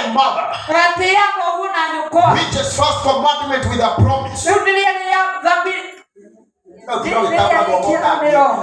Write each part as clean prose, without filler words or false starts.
thy mother, Tĩĩa thoguo na nyũkwa, which is first commandment with a promise. Rĩu nĩrĩa rĩa thambi.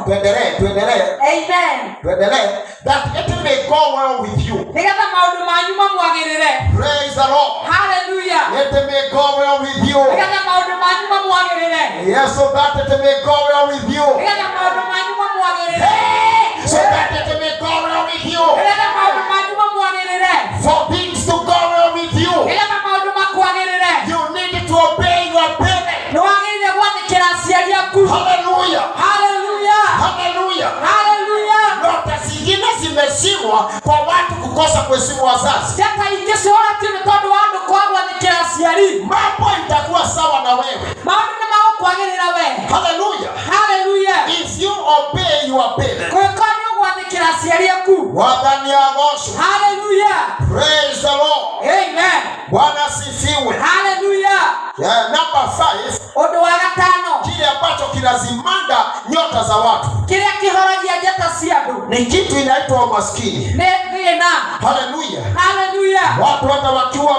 Tuendelee, tuendelee. Amen. Tuendelee. That it may go well with you. Nĩgetha maũndũ manyu mamwagĩrĩre. Praise the Lord. Haleluya. It may go well with you. Nĩgetha maũndũ manyu mamwagĩrĩre. Yes, so that it may go well with you. Nĩgetha maũndũ manyu mamwagĩrĩre. Hey, so that it may go well with you. Nĩgetha maũndũ manyu mamwagĩrĩre. For things to go well with you, Nĩgetha maũndũ makwagĩrĩre, you need to obey your parents. Nĩ wagĩrĩire gwathĩkĩra aciari aku. Hallelujah. Haleluya. Hallelujah. Haleluya. Nyota zingine zimezimwa kwa watu kukosa kuheshimu wazazi. Njata ingĩ cihoretio nĩ tondũ wa andũ kwaga gwathĩkĩra aciari. Mambo itakuwa sawa na wewe. Maũndũ nĩ magũkwagĩrĩra we. Hallelujah. Haleluya. If you obey your parents, Kũngĩkorwo nĩ ũgwathĩkĩra aciari aku. Mwathani agocwo. Haleluya. Praise the Lord. Amen. Bwana asifiwe. Haleluya. Yeah, number 5, Ũndũ wa gatano, kile ambacho kinazimanga nyota za watu kĩrĩa kĩhoragia njata cia andũ ni kitu inaitwa umaskini. Nĩ thĩna. Haleluya. Haleluya. Watu hata wakiwa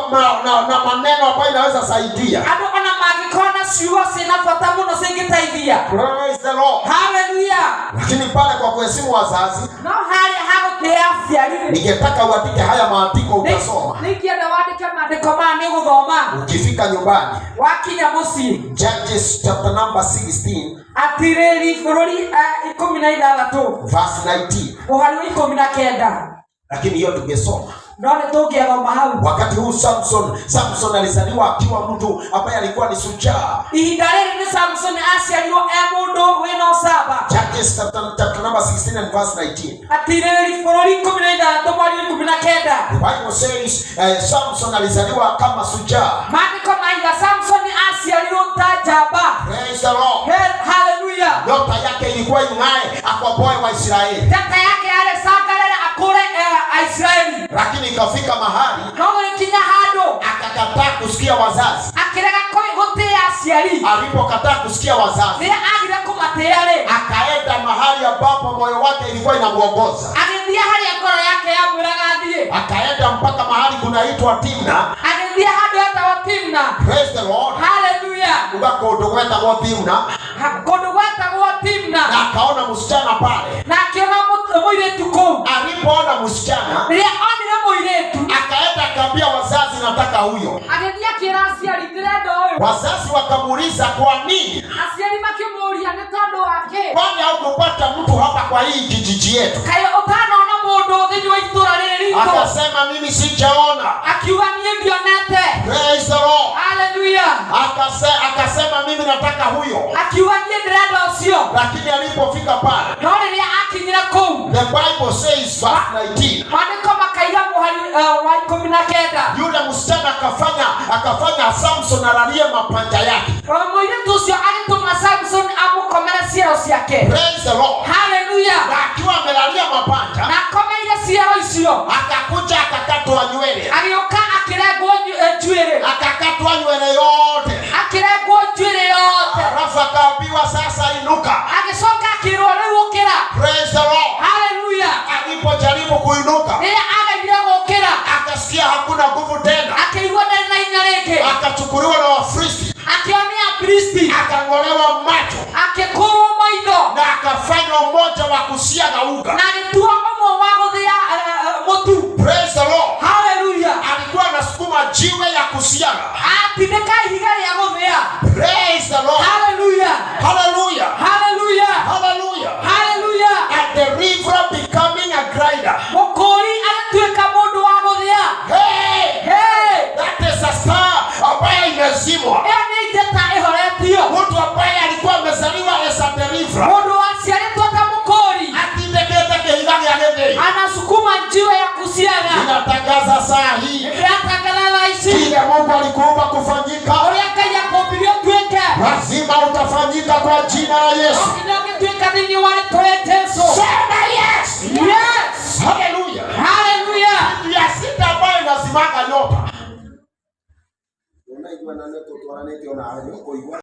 na maneno ambayo inaweza saidia. Andũ ona mangĩkorwo na ciugo ciĩna bata mũno cingĩteithia. Praise the Lord. Haleluya. Lakini pale kwa kuheshimu wazazi, No harĩa hagũtĩĩa aciari rĩ, ningetaka uandike haya maandiko utasoma. Nĩingĩenda wandĩke maandĩko maya nĩ gũthoma. Ukifika nyumbani, Wakinya mũciĩ. Judges chapter number 16, Atirĩri bũrũri 16, verse 19. Mũhari wa 19. Lakini hiyo tungesoma. No nĩ tũngĩathoma hau. Wakati huu Samson alizaliwa akiwa mtu ambaye alikuwa ni shujaa. Ihinda rĩrĩ nĩ Samson aciarirwo e mũndũ wĩna ũcamba. Judges chapter number 16 and verse 19. Atirĩrĩri bũrũri 16 mweri wa 19. The Bible says Samson alizaliwa kama shujaa. Maandĩko maiga Samson aciarirwo ta njamba. Praise the Lord. Haleluya. Nyota yake ilikuwa ing'ae akomboe Waisraeli, Njata yake yarĩ cangarere akũre Aisiraeli, lakini ikafika mahali no gũgĩkinya handũ akakataa kusikia wazazi. Akĩrega gũtĩĩa aciari. Alipokataa kusikia wazazi, Rĩrĩa agire kũmatĩĩa rĩ, akaenda mahali ambapo moyo wake ilikuwa inamuongoza. Agĩthiĩ harĩa ngoro yake yamwĩraga athiĩ. Akaenda mpaka mahali kunaitwa Timna. Agĩthiĩ handũ hetagwo Timna. Praise the Lord. Haleluya. Uga kũndũ gwetagwo Timna, Kũndũ gwetagwo Timna, na akaona msichana pale. Na akĩona mũirĩtu kũu. Alipoona msichana, Rĩrĩa onire mũirĩtu, akaenda akaambia wazazi, "Nataka huyo." Agĩthiĩ akĩra aciari, "Ndĩrenda ũyũ." Wazazi wakamuuliza, "Kwa nini?" Aciari makĩmũũria nĩ tondũ wa kĩ. "Kwani haukupata mtu hapa kwa hii kijiji yetu?" Kaĩ ũtanona mũndũ thĩinĩ wa itũra rĩrĩ ritũ? Akasema, "Mimi sijaona." Akiuga niĩ ndionete. Praise the Lord. Haleluya. Akasema, "Mimi nataka huyo." Akiuga niĩ ndĩrenda ũcio. Lakini alipofika pale, No rĩrĩa akinyire kũu, the Bible says, verse 19, maandĩko makaiga mũhari wa 19, yule msichana akafanya Samson alalie mapanja yake. Mũirĩtu ũcio agĩtũma Samson amũkomere ciero ciake. Praise the Lord. Haleluya. Na akiwa amelalia mapanja, Na akomeire ciero icio, akakuja akakatwa nywele, agĩũka akĩrengwo njuĩrĩ, akakatwa nywele yote, akĩrengwo njuĩrĩ yothe, alafu akaambiwa, "Sasa inuka." Agĩcoka akĩrwo rĩu ũkĩra. Praise the Lord. Haleluya. Alipojaribu kuinuka, Rĩrĩa agegire gũkĩra, akasikia hakuna nguvu tena, akĩigua ndarĩ na hinya rĩngĩ, akachukuliwa na Wafilisti, akĩonia Afilisti, akang'olewa macho akĩkũrwo maitho, na akafanywa mmoja wa kusiaga unga. Na agĩtuo ũmwe wa gũthĩa mũtu. Praise the Lord. Haleluya. Alikuwa anasukuma jiwe ya kusiaga. Atindĩka ihiga rĩa gũthĩa. Praise the Lord. Haleluya. Hallelujah. Haleluya. Hallelujah. Haleluya. And the river becoming a grinder. Mũkũri agĩtuĩka mũndũ wa gũthĩa. Hey! Hey! That is a star ambayo imezimwa. Ĩyo nĩ njata ĩhoretio. Mtu ambaye alikuwa amezaliwa as a deliverer. Mũndũ waciarĩtwo ta mũkũri, Atindĩkĩte kĩhiga gĩa gĩthĩi. Anasukuma njiwe ya kusiaga. Ninatangaza saa hii, Ndĩratangatha thaa ici, kile Mungu alikuumba kufanyika, ũrĩa Ngai akũmbire ũtuĩke, lazima utafanyika kwa jina la Yesu. No nginya ũgĩtuĩka thĩinĩ wa rĩtwa rĩa Jesũ. Sema yes. Yes. Hallelujah. Haleluya. Kitu ya sita ambayo inazimaga nyota. Unaigua na nĩ tũtwaranĩte ona ũkũigua.